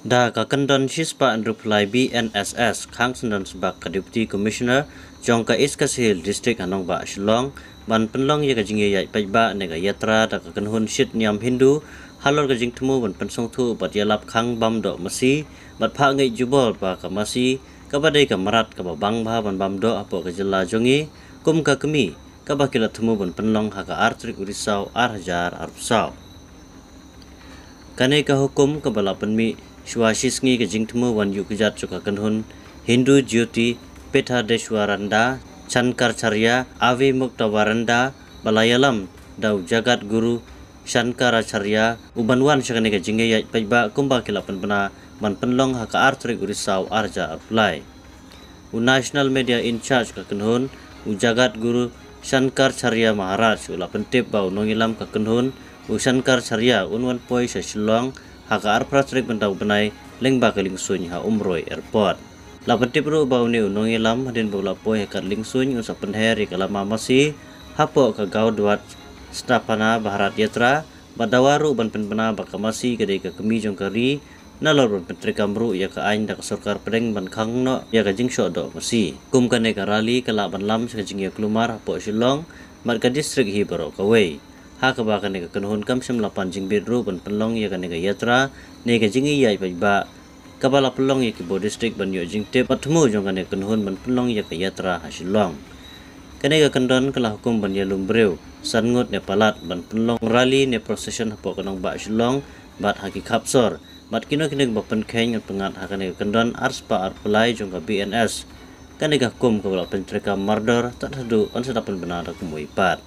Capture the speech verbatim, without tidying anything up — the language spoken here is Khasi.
Da ka kyndon shispah hynriewphew lai B N S S, khang syndon sbak ka Deputy Commissioner jong ka East Khasi Hills District ha nongbah Shillong ban pynlong ïa ka jingïaid paidbah ne ka yatra da ka kynhun shit niam Hindu halor ka jingthmu ban pynsngewthuh bad ïalap khang bam doh masi bad phah ngeit jubor ba ka masi kaba dei ka mrad kaba bang bha ban bam doh hapoh ka jylla jong ngi, kum ka kmie kaba ki la thmu ban pynlong ha ka ar tarik u Risaw ar hajar arphew saw. Kane ka hukum kaba la pynmih shuwa shisngi ka jingthmu wan ïuh kjat jong ka kynhun Hindu Jyoti Petadeshwaranda Shankaracharya Ave Muktavaranda ba la ïalam da u Jagat Guru Shankaracharya u ban wan sha kane ka jingïaid paidbah kumba ki la pynbna ban pynlong ha ka ar tarik u Risaw ar hajar arphew lai. U National Media in Charge ka kynhun, u Jagat Guru Shankaracharya Maharaj, u la pyntip ba u nongïalam ka kynhun, u Shankaracharya, un wan poi sha Shillong ha ka arphew phra tarik mynta u bnai lyngba ka liengsuiñ ha Umroi Airport. La pyntip ruh ba une u nongïalam hadien ba u la poi ha ka liengsuiñ un sa pynher ïa ka lama masi hapoh ka Gaudhwat Sthapana Bharat Yatra, bad dawa ruh ban pynbna ba ka masi ka dei ka kmie jong ka ri, nalor ban pyntreikam ruh ïa ka aiñ da ka sorkar pdeng ban khang noh ïa ka jingshoh doh masi. Kum kane ka rally ka lah ban lam sha ka jingïakulmar hapoh Shillong bad ka district hi baroh kawei, ha kaba kane ka kynhun kam shym la pan jingbit ruh ban pynlong ïa kane ka yatra ne ka jingïaid paidbah kaba la pynlong ïa ki bor district ban ïoh jingtip bad thmu jong kane ka kynhun ban pynlong ïa ka yatra ha Shillong. Kane ka kyndon ka la hukum ban ïalum briew san ngut ne palat ban pynlong rally ne procession hapoh ka nongbah Shillong bad ha ki khap sor bad kino kino kiba pynkheiñ ban pynngat ha kane ka kyndon arspah arphew lai jong ka B N S. Kane ka hukum kaba la pyntreikam mardor tad haduh yn sa da pynbna da kumwei pat.